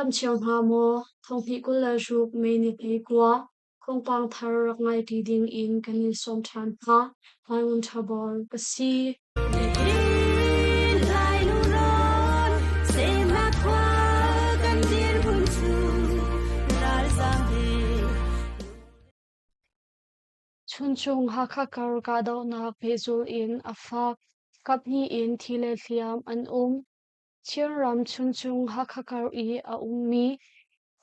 dam cio hnga maw? Thonghnih 26 May ni 19 thawngpang thar rak ngai ṭi ding in kan in sawm ṭhan hna. Lai Ngun Ṭha Bawl ka si. Chuncung Hakha kar kahdohnak pehzulh in a fak. Kaphnih in thi le hliam an um. Chinram Chuncung Hakha kar i a ummi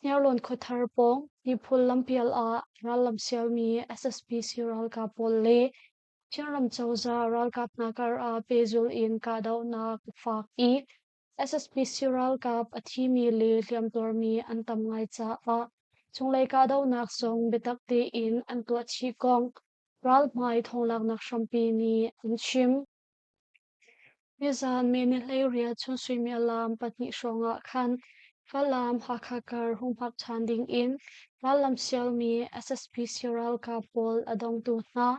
Hniarlawn khuathar pawng Tiphul lampial ah rallam sialmi SSPC ralkap pawl le Chinram cozah ralkap hna kar ah pehzulh in kahdohnak a fak i SSPC ralkap a thimi le hliamtuarmi an tam ngai caah cunglei kahdohnak zong biatak tein an tuah chih kong ralhmai thawnglaknak hrampi nih an chim. Nizaan May ni 18 chun suimilam 2 hrawng ah khan Falam Hakha kar humhak ṭhan dingin rallam sialmi SSPC ralkap pawl a dongtu hna.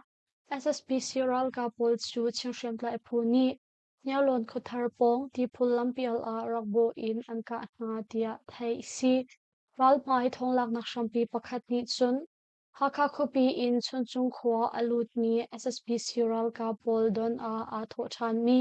SSPC ralkap pawl cu Chin hriamtlai phu nih Hniarlawn khuathar pawng tiphul lampial ah rak bawh in an kah hna tiah theih a si. Ralhmai thawnglaknak hrampi pakhat nih cun Hakha khuapi in Chuncung khua a lutmi SSPC ralkap pawl don ah aa thawh ṭhanmi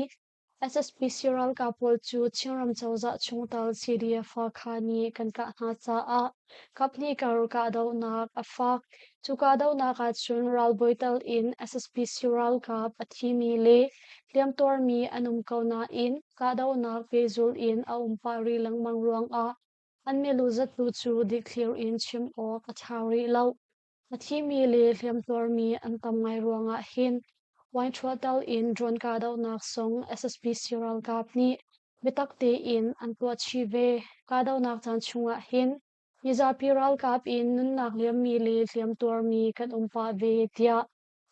SSPC ralkap pawl cu Chinram cozah chungtel CDF Hakha nih kan kah hna caah kaphnih kar kahdohnak a fak. Cu kahdohnak ahcun ralbawi tal in SSPC ralkap a thimi le hliamtuarmi an um ko nain kahdohnak pehzulh in a um pah rih lengmang ruangah An milu zattu cu dikthlir in chim awk a ṭha rih lo. A thimi le hliamtuarmi an tam ngai ruangah hin wine tal in drone kahdohnak zong SSPC ralkap nih biatak tein an tuah chih ve. Kahdohnak caan chungah hin mizapi ralkap in nunnak liammi le hliamtuarmi kan um pah ve tiah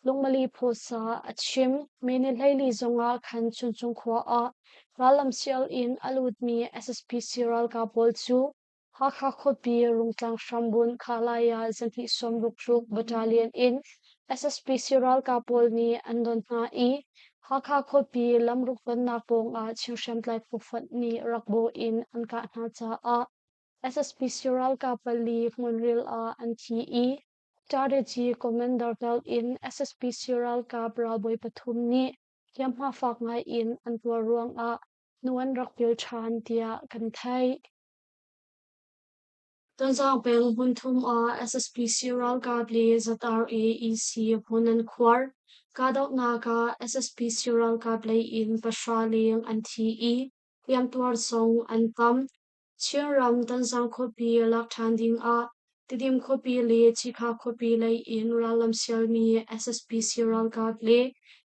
Lungmali Phusa a chim. May ni 14 zongah khan Chuncung khua ah rallam sial in a lutmi SSPC ralkap pawl cu Hakha khuapi Rungtlang hrambunh Khalaya zahnih 66 Battalion in SSPC ralkap pawl nih an don hna i Hakha khuapi lamruk tonnak pawngah Chin hriamtlai phu fonh nih rak bawh in an kah hna caah SSPC ralkap pali hmunril ah an thi i Strategy Commander tel in SSPC ralkap ralbawi pathum nih hliamhma fak ngai in an tuar ruangah hnu an rak pil ṭhan tiah kan theih. Tonzang peng hmunthum ah SSPC ralkap le ZRA EC hmun an khuar. Kahdohnak ah SSPC ralkap lei in pahra leng an thi i hliamtuar zong an tam. Chinram Tonzang khuapi lak ṭhan dingah Tidim khuapi le Cikha khuapi lei in rallam sialmi SSPC ralkap le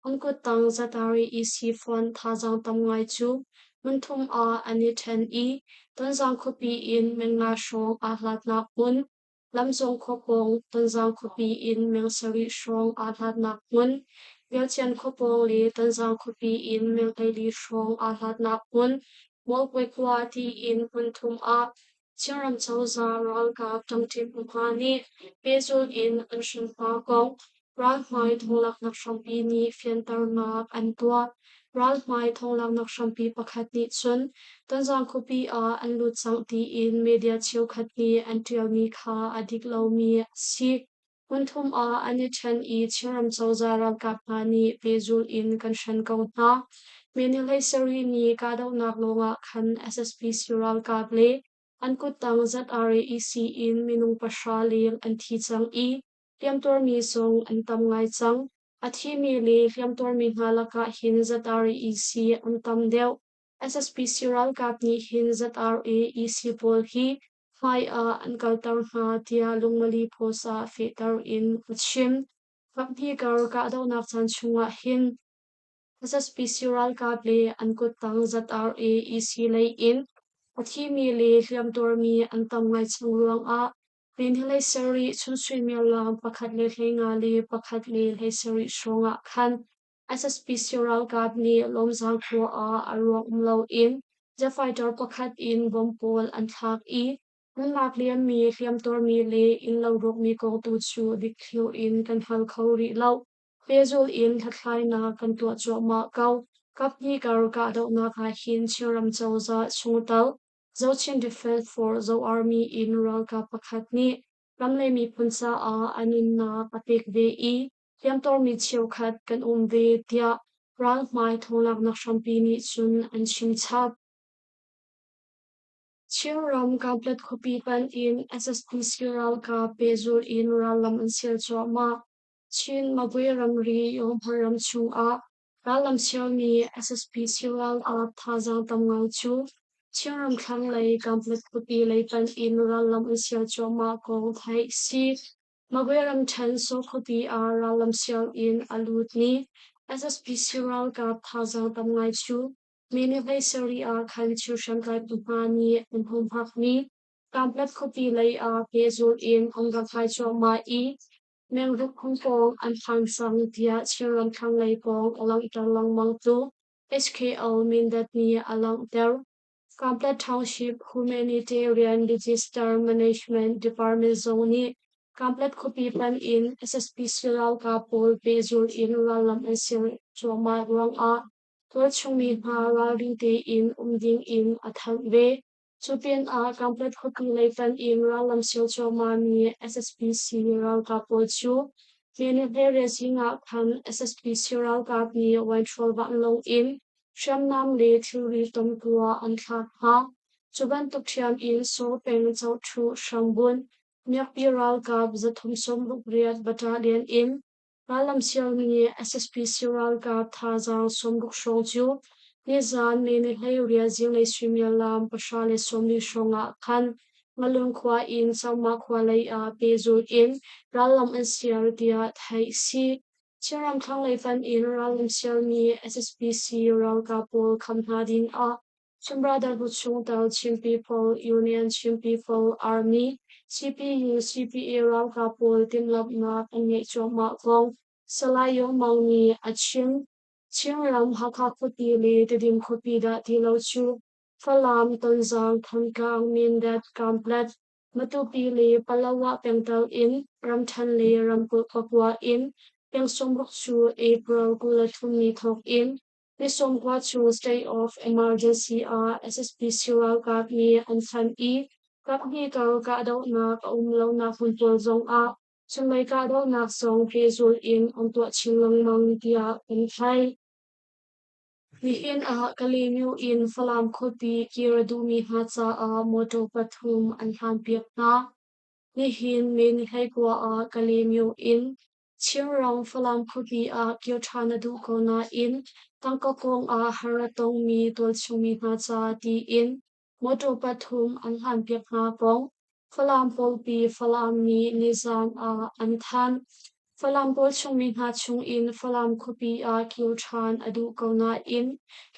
an kuttang Zatari EC Front thazaang tam ngai cu hmunthum ah an i ṭhen i Tonzang khuapi in meng nga hrawng aa hlatnak hmun, Lamzung khua pawng Tonzang khuapi in meng sarih hrawng aa hlatnak hmun, Belchian khua pawng le Tonzang khuapi in meng 14 hrawng aa hlatnak hmun, Mualkawi khua tiin hmunthum ah Chinram cozah ralkap ṭangṭi phu hna nih pehzulh in an hrim hna kong ralhmai thonglaknak hrampi nih fianternak an tuah. Ralhmai thonglaknak hrampi pakhat nih cun Tonzang khuapi ah an lut cang tiin media cheukhat nih an ṭialmi kha a dik lomi a si. Hmunthum ah an i ṭhen i Chinram cozah ralkap hna nih pehzulh in kan hren ko hna. Menihlei sarih nih kahdohnak lawngah khan SSPC ralkap le an kuttang ZRAEC in minung pahra leng an thi cang i hliamtuarmi zong an tam ngai cang. A thimi le hliamtuarmi hna lakah hin ZRAEC an tam deuh. SSPC ralkap nih hin ZRAEC pawl hi hmai ah an kalter hna tiah Lungmali Post ah fehter in a chim. Kaphnih kar kahdohnak caan chungah hin SSPC ralkap le an kuttang ZRA EC lei in a thimi le hliamtuarmi an tam ngai cang ruangah Ninhlei sarih chun suimilam pakhat le 15 le pakhat le 17 hrawngah khan SSPC ralkap nih Lawmzang khua ah a ruak um loin jet fighter pakhat in bomb pawl an thlak i nunnak liammi, hliamtuarmi le innlo rawkmi kong tu cu dikthliar in kan hngal kho rih lo. Pehzulh in hlathlainak kan tuah cuahmah ko. Kaphnih kar kahdohnak ah hin Chinram cozah chungtel. Zochin Defense Force Zo Army in ralkap pakhat nih ram le miphun caah a nunnak a pek ve i hliamtuarmi cheukhat kan um ve tiah ralhmai thawnglaknak hrampi nih cun an chim chap. Chinram Kanpetlet khuapi panh in SSPC ralkap pehzulh in rallam an sial cuahmah. Chin Magwe ramri Yonghmar ram chungah rallam sialmi SSPC ralkap thazaang tam ngai cu Chinram thlanglei Kanpetlet khuapi lei panh in rallam an sial cuahmah kong theih a si. Magwe ramṭhen Saw khuapi ah rallam sial in a lutmi SSPC ralkap thazaang tam ngai cu Mini sarih ah khan thil hriamtlaitu hna nih an humhakmi Kanpetlet khuapi lei ah pehzulh in an rak kai cuahmah i mengruk phung pawng an phan cang tiah Chinram thlanglei kong a langhter lengmangtu HKO Mindat nih a langhter. Kanpetlet Township Humanitarian Disaster Management Department zong nih Kanpetlet khuapi panh in SSPC ralkap pawl pehzulh in rallam an ser cuahmah ruangah Tualchung mi hna ralring tein um dingin a thanh ve. Cu pinah Kanpetlet khuapi lei panh in rallam sial cuahmahmi SSPC ralkap pawl cu Myanmar zing ah khan SSPC ralkap nih wainhrawl vanlawng in hriamnam le thilri tomtua an thlak hna. Cu bantuk ṭhiam in Saw peng Cohṭhu hrambunh miakpi ralkap 368 battalion in Rallam sialmi SSPC ralkap thazaang 60 hrawng cu nizaan May ni 18 zinglei suimilam 10:40 hrawng ah khan Ngalung khua in Sangma khua lei ah pehzulh in rallam an sial tiah theih a si. Chinram thlanglei panh in rallam sialmi SSPC ralkap pawl kham hna ding ah Chin Brotherhood chungtel Chin People Union Chin People Army CPU CPA ralkap pawl timhlamhnak an ngeih cuahmah kong Salai Yong Maung nih a chim. Chinram Hakha khuapi le Tedim khuapi dah ti lo cu Falam, Tonzang, Thantlang, Mindat, Kanpetlet, Matupi le Palawa pengtel in ramṭhen le ramkulh pakua in peng 60 cu April 23 ni thawk in Ni 90 cu state of emergency ah SSPC ralkap nih an thanh i kaphnih kar kahdohnak a um lonak hmun pawl zongah cunglei kahdohnak zong pehzulh in an tuah chin lengmang tiah kan theih. Nihin ah Kalaymyo in Falam khuapi kir a duhmi hna caah motor pathum an hlanpiak hna. Nihin May ni 19 ah Kalaymyo in Chinram Falam khuapi ah kir ṭhan a duh ko nain tangka kong ah har a tongmi tualchungmi hna ca tiin mawṭaw pathum an hlanpiak hna kong Falam pawlpi Falam nih nizaan ah an thanh. Falam tualchungmi hna chungin Falam khuapi ah kir ṭhan a duh ko nain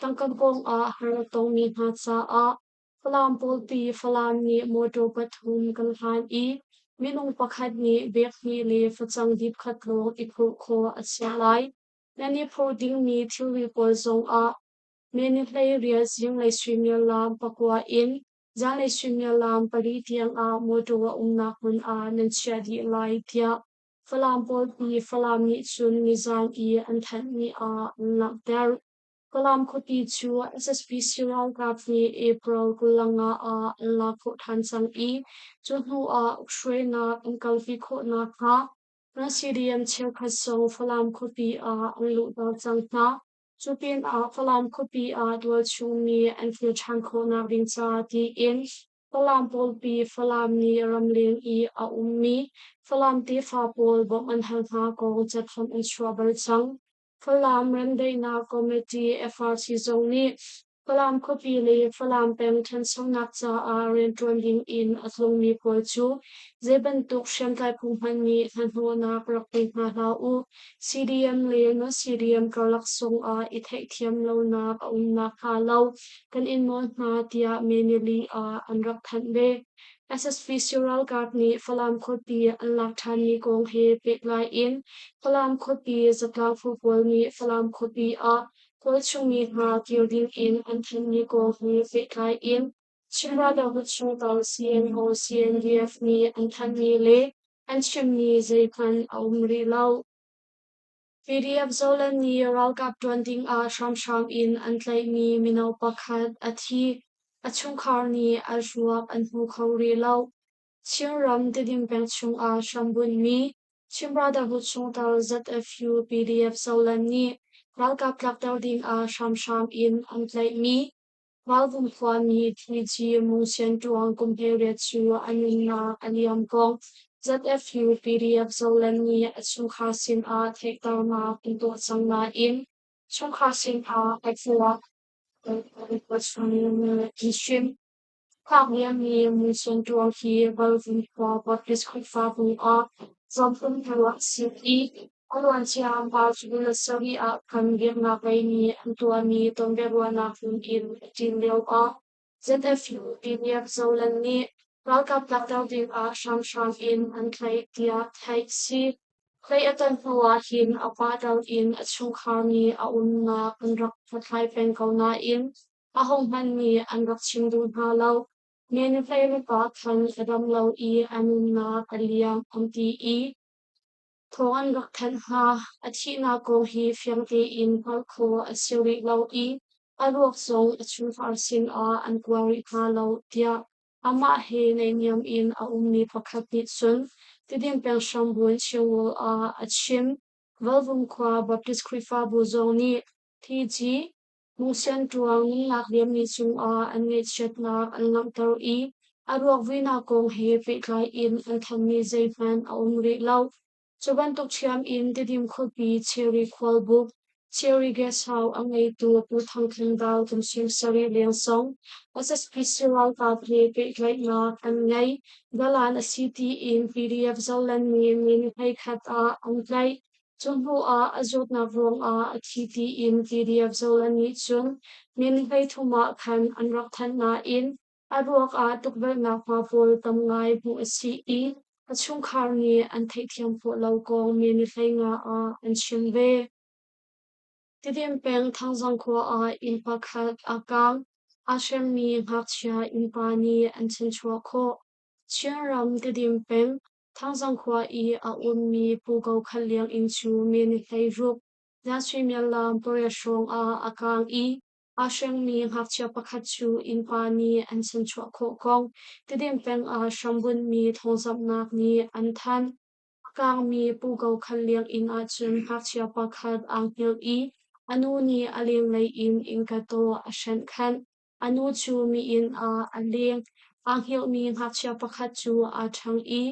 tangka kong ah har a tongmi hna caah Falam pawlpi Falam nih mawṭaw pathum kan hlan i minung pakhat nih bek hnih le facang dip khat lawng i phurh khawh a si lai. Nan i phurh dingmi thilri pawl zongah May ni 18 zinglei suimilam 9 in zanlei suimilam 4 tiangah mawṭaw a umnak hmun ah nan chiah dih lai tiah Falam pawlpi Falam nih cun nizaan i an thanhmi ah an langhter. Falam khuapi cu SSPC ralkap nih April 25 ah an lak khawh ṭhan cang i cu hnu ah ukhruainak an kalpi khawh nakhnga ral-CDM cheukhat zong Falam khuapi ah an luhter cang hna. Cu pinah Falam khuapi ah tualchung mi an kir ṭhan khawhnak ding ca tiin Falam pawlpi Falam nih ramleng i a ummi Falam tefa pawl bawmh an hal hna kong cathanh an chuah bal cang. Falam Remdaihnak Committee FRC zong nih Falam khuapi le Falam peng ṭhanchonak caah rianṭuan ding in a tlungmi pawl cu zei bantuk hriamtlai phu hmanh nih hnahnawhnak rak pe hna hlah u. CDM le non-CDM karlak zongah i theihthiam lonak a um nakhnga lo kan in nawl hna tiah May nili ah an rak thanh ve. SSPC ralkap nih Falam khuapi an lak ṭhanmi kong he pehtlai in Falam khuapi zatlang phu pawl nih Falam khuapi ah tualchungmi hna kir ding in an thanhmi kong he pehtlai in Chin Raldohnak chungtel CNO CNDF nih an thanhmi le an chimmi zeihmanh a um rih lo. PDF Zoland nih ralkap ṭuan dingah hramhram in an tlaihmi mino pakhat a thi. A chungkhar nih a ruak an hmu kho rih lo. Chinram Tedim peng chungah hrambunhmi Chin Brotherhood chungtel ZFU PDF Zoland nih ralkap tlakter dingah hramhram in an tlaihmi Ralvum khuami TG Mungsian Ṭuang kum 18 cu a nunnak a liam kong ZFU PDF Zoland nih a chungkhar sinah theihternak an tuah cang nain chungkhar sinah a thluak an chim. Phak liammi Mungsian Ṭuang hi Ralvum khua Baptist Khrihfabu ah zuamphung a si i a luancia March 27 ah khan biaknak lei nih an tuahmi tonbiaruahnak hmun in a ṭin lioah ZFU PDF Zoland nih ralkap tlakter dingah hramhram in an tlaih tiah theih a si. Tlaih a ton hnuah hin a pa dal in a chungkhar nih a umnak an rak hlathlai peng ko nain ahohmanh nih an rak chim duh hna lo. Men hleiruk ah khan a dam lo i a nunnak a liam an ti i thawng an rak thanh hna. A thihnak kong hi fiang tein hngalh khawh a si rih lo i a ruak zong a chungkhar sinah an kua rih hna lo tiah amah he naihniam in a ummi pakhat nih cun Tedim peng hrambuan Chinrawl ah a chim. Valvum khua Baptist Khrihfabu zong nih TG Mungsian ṭuang nunnak liammi cungah an ngaihchiatnak an langhter i a ruak vuinak kong he pehtlai in an thanmi zeihmanh a um rih lo. Cu bantuk ṭhiam in Tedim khuapi Cherry khualbuk, Cherry Guest House a ngeitu Pu Thang Tling Dal kum 70 leng zong SSPC ralkap he pehtlaihnak an ngei. Dalan a si tiin PDF Zoland nih min hleikhat ah an tlaih. Cu hnuah a zawtnak ruangah a thi tiin PDF Zoland nih cun min 33 ah khan an rak thanh nain a ruak ah tukvelhnak hma pawl tam ngai hmuh a si i a chungkhar nih an theihthiam khawh lo kong min 15 ah an chim ve. Tedim peng Thangzang khua ah inn pakhat a kaang. Aa hremmi ngakchia innpa nih an chanchuah khawh. Chinram Tedim peng Thangzang khua i a ummi Pu Ko Khat Liang inn cu mi ni 16, zan suimilam pariat hrawng ah a kaang i aa hrengmi ngakchia pakhat cu innpa nih an chanchuah khawh kong Tedim peng ah hrambunhmi thawngzamhnak nih an thanh. A kaangmi Pu Ko Khat Liang inn ahcun ngakchia pakhat aa hngilh i a nu nih a lenglei in innka tawh a hrenh khanh. A nu cu mi inn ah a leng. Aa hngilhmi ngakchia pakhat cu aa ṭhang i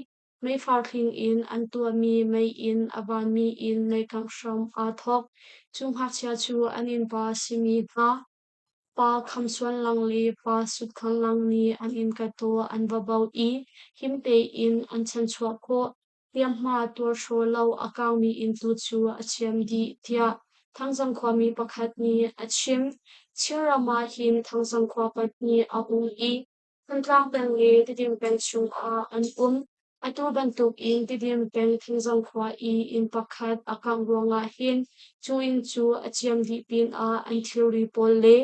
meifar hling in an tuahmi meiinn a vanmi in meikangh hram aa thawk. Cu ngakchia cu an innpa simi hna Pa Kham Suan Lang le Pa Sut Khang Lang nih an innka tawh an va baoh i him tein an chanchuah khawh. Hliamhma tuarhraw lo a kaumi inn tu cu a chiam dih, tiah Thangzang khuami pakhat nih a chim. Chinram ah hin Thangzang khua pahnih a um i Thantlang peng le Tedim peng chungah an um. Atu bantukin Tedim peng Thangzang khua i inn pakhat a kangh ruangah hin cu inn cu a ciam dih pinah an thilri pawl le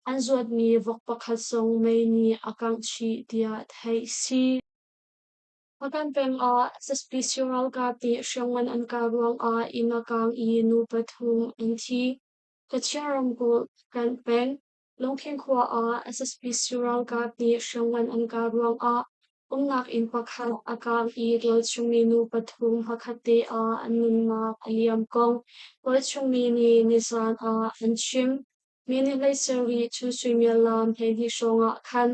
an zuatmi vok pakhat zong mei nih a kangh chih tiah theih si. Hpakant peng ah SSPC ralkap nih hriamngan an kah ruangah inn a kaang i nu pathum an thi. Kachin ramkulh Hpakant peng, Lungkhin khua ah SSPC ralkap nih hriamngan an kah ruangah umnak inn pakhat a kaang i tualchungmi nu pathum hmakhat te ah an nunnak a liam kong tualchungmi nih nizaan ah an chim. Mini-hleisarih chun suimilam 12 hrawng ah khan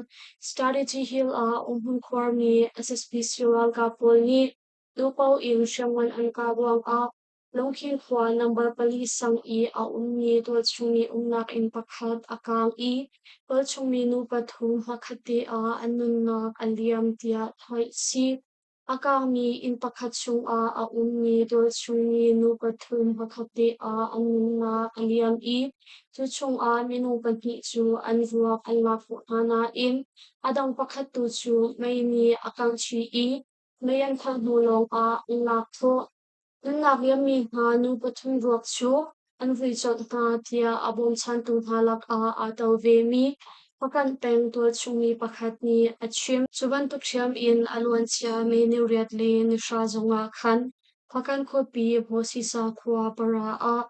Strategy Hill ah umhmun khuarmi SSPC ralkap pawl nih duhpoh in hriamngan an kah ruangah Lungkhin khua number pali sang i a ummi tualchungmi umnak inn pakhat a kaang i tualchungmi nu pathum hmakhat te ah an nunnak a liam tiah theih a si. A kaangmi inn pakhat chungah a ummi tualchungmi nu pathum hmakhat te ah an nunnak a liam i cu chungah minung pahnih cu an ruak an lak khawh hna nain a dang pakhat tu cu mei nih a kangh chih i mei an khangh hnu lawngah an lak khawh. Nunnak liammi hna nu pathum ruak cu an vui colh hna tiah a bawmchantu hna lakah aa tel vemi Hpakant peng tualchungmi pakhat nih a chim. Cu bantuk ṭhiam in a luancia May niriat le nihra zongah khan Hpakant khuapi Hmawsisa khua para ah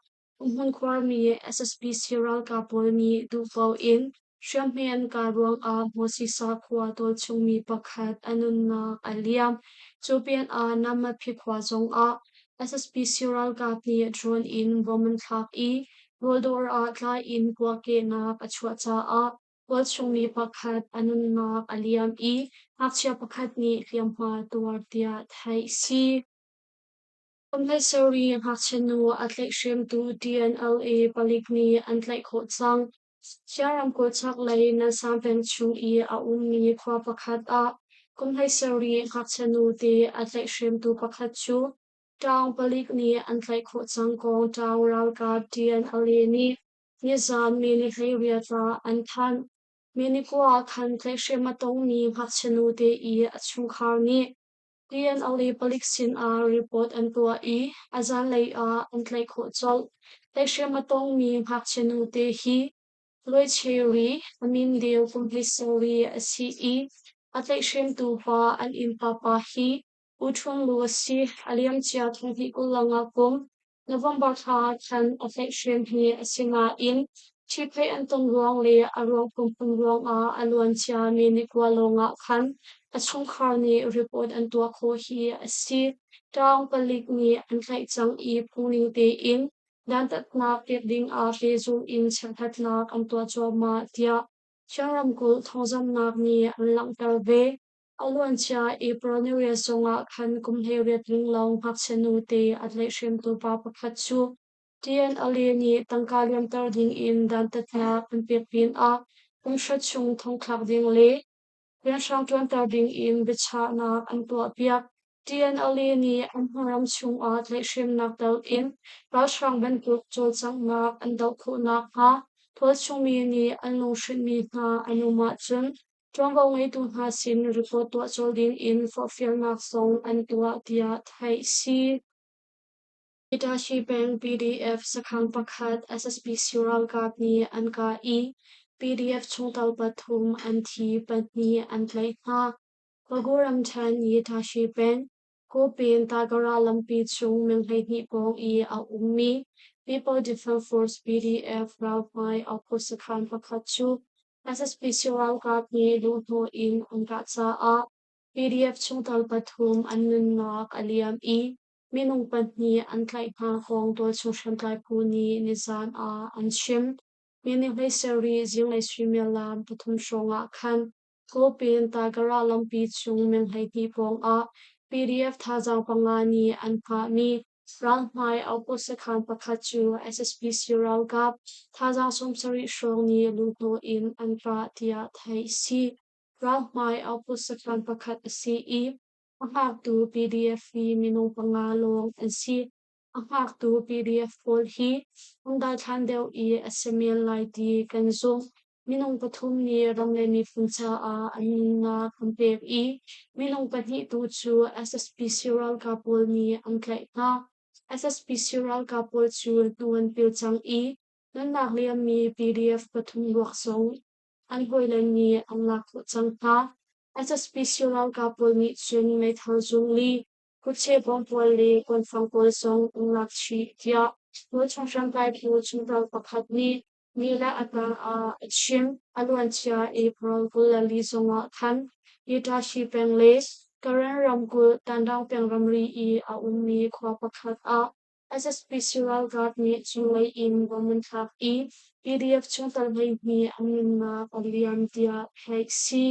umhmun khuarmi SSPC ralkap pawl nih duhpoh in. Hriamhme an kah ruangah Hmawsisa khua tualchungmi pakhat a nunnak a liam. Cu pinah Namaphi khua zongah SSPC ralkap nih drone in bom an thlak i rawldawr ah tlai in puahkehnak a chuah caah tualchungmi pakhat a nunnak a liam i ngakchia pakhat nih hliamhma tuar tiah theih a si. Compulsory ngakchia nu a tlaihhremtu TNLA palik nih an tlaih khawh cang. Chia ramkulh chaklei Nansang peng chung i a ummi khua pakhat ah compulsory ngakchia nute a tlaihhremtu pakhat cu Taung palik nih an tlaih khawh cang kong Taung ralkap TNLA nih nizaan May ni 18 ah an thanh. May ni 9 ah khan tlaihhrem a tongmi ngakchia nute i a chungkhar nih TNLA palik sinah report an tuah i a zanlei ah an tlaih khawh colh. Tlaihhrem a tongmi ngakchia nute hi Luaicheri a min deu kum 17 a si i a tlaihhremtu pa an innpa pa hi U Ṭhung Lu a si. A liamcia 2025 kum November thla ah khan a tlaihhrem hi a si nain ṭhiphaih an ton ruang le a ruang phunphun ruangah a luancia mi nikua lawngah khan a chungkhar nih report an tuah khawh hi a si. Taung palik nih an tlaih cang i phungning tein dantatnak pek dingah pehzulh in chekhlatnak an tuah cuahmah tiah Chin ramkulh thawngzamhnak nih an langhter ve. A luancia April niriat zongah khan kum 18 tling lo ngakchia nute a tlaihhremtu pa pakhat cu TNLA nih tangka liamter dingin dantatnak an pek pinah kum hra chung thongthlak ding le rianhrang ṭuanter dingin biachahnak an tuahpiak. TNLA nih an hmaram chungah tlaihhremnak tel in ralhrang bantuk cawlcanghnak an doh khawh nakhnga tualchungmi nih an lunghrinhmi hna an um ahcun Ṭuanvo ngeitu hna sin report tuah colh dingin forhfialnak zong an tuah tiah theih a si. Itachi peng PDF sakhan pakhat SSPC ralkap nih an kah i PDF chungtel pathum an thi, pahnih an tlaih hna. Bago ramṭhen Yitashi peng Kawpin Tagara lampi chung meng 12 pawng i a ummi People Defense Force PDF ralhmai outpost sakhan pakhat cu SSPC ralkap nih luhhnawh in an kah caah PDF chungtel pathum an nunnak a liam i minung pahnih an tlaih hna kong tualchung hriamtlai phu nih nizaan ah an chim. Minung 17 zinglei suimilam pathum hrawng ah khan Kawpin Tagara lampi chung meng 12 pawng ah PDF thazaang panga nih an hngahmi ralhmai outpost sakhan pakhat cu SSPC ralkap thazaang 70 hrawng nih luhhnawh in an kah tiah theih a si. Ralhmai outpost sakhan pakhat a si i a hngaktu PDF hi minung panga lawng an si. A hngaktu PDF pawl hi an daithlan deuh i a si men lai ti kan zumh. Minung pathum nih ram le miphun caah an nunnak an pek i minung pahnih tu cu SSPC ralkap pawl nih an tlaih hna. SSPC ralkap pawl cu hnu an pil cang i nunnak liammi PDF pathum ruak zong an hawile nih an lak khawh cang hna. SSPC ralkap pawl nih cun meithal zung li Kutche bawm pawl le kuanfang pawl zong an lak chih tiah tualchung hriamtlai phu chungtel pakhat nih mi le a tang ah a chim. A luancia April 24 zongah khan Itachi peng le Karen ramkulh Tandaung peng ramri i a ummi khua pakhat ah SSPC ralkap nih cunglei in bom an thlak i PDF chungtel 12 an nunnak a liam tiah theih a si.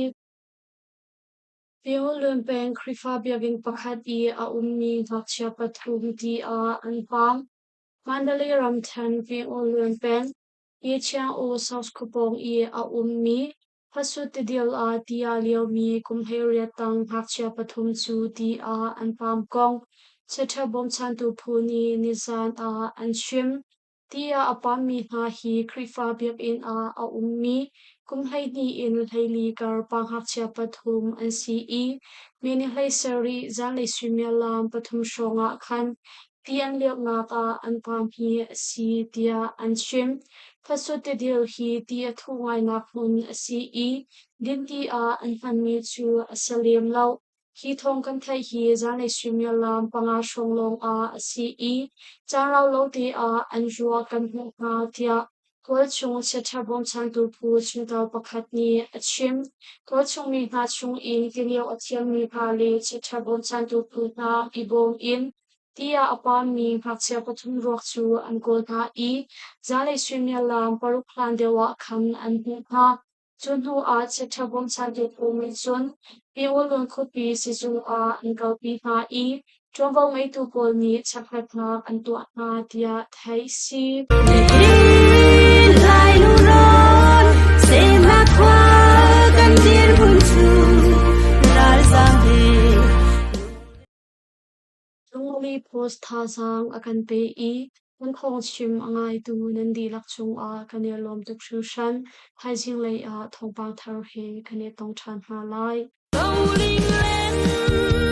Pyongyang peng Khrihfa biakinn pakhat i a ummi ngakchia pathum ti ah an paam. Mandalay ramṭhen Pyongyang peng Yichiang-oo South khuapawng i a ummi Hwasut tidil ah ti aa liomi kum 18 tang ngakchia pathum cu ti ah an paam kong chiaṭha bawmchantu phu nih nizaan ah an chim. Tiah a pammi hna hi Khrihfa biakinn ah a ummi kum 12 in 14 kar pa ngakchia pathum an si i mi ni 17 zanlei suimilam pathum hrawngah khan ti an liamnak ah an pam hi a si tiah an chim. Phasut tidil hi ti a thuh ngainak hmun a si i dinti ah an hmanmi cu a si lem lo. Hi thawng kan theih hi zanlei suimilam panga hrawng lawngah a si i caan rau lo te ah an ruah kan hmuh hna tiah Kawlchung chiaṭha bawmchantu phu chungtel pakhat nih a chim. Kawlchung mi hna chungin tilio a thiammi hna le chiaṭha bawmchantu phu hna i bawm in ti ah a paammi ngakchia pathum ruak cu an kawl hna i zanlei suimilam 6 hlan deuh ah khan an hmuh hna. Cu hnu ah chiaṭha bawmchantu phu nih cun Piwalun khuapi sizung ah an kalpi hna i ṭuanvo ngeitu pawl nih chekhlatnak an tuah hna tiah theih si. Lai lungrawn semnak khua kan dirhmun cu ralzaam he. Lungli Post thazaang a kan pe i kan thawngchim a ngaitu nan dihlak cungah kan i lawm tuk hringhran. Thaizing lei ah thawngpang thar he kan i tong ṭhan hna lai. Rolling land.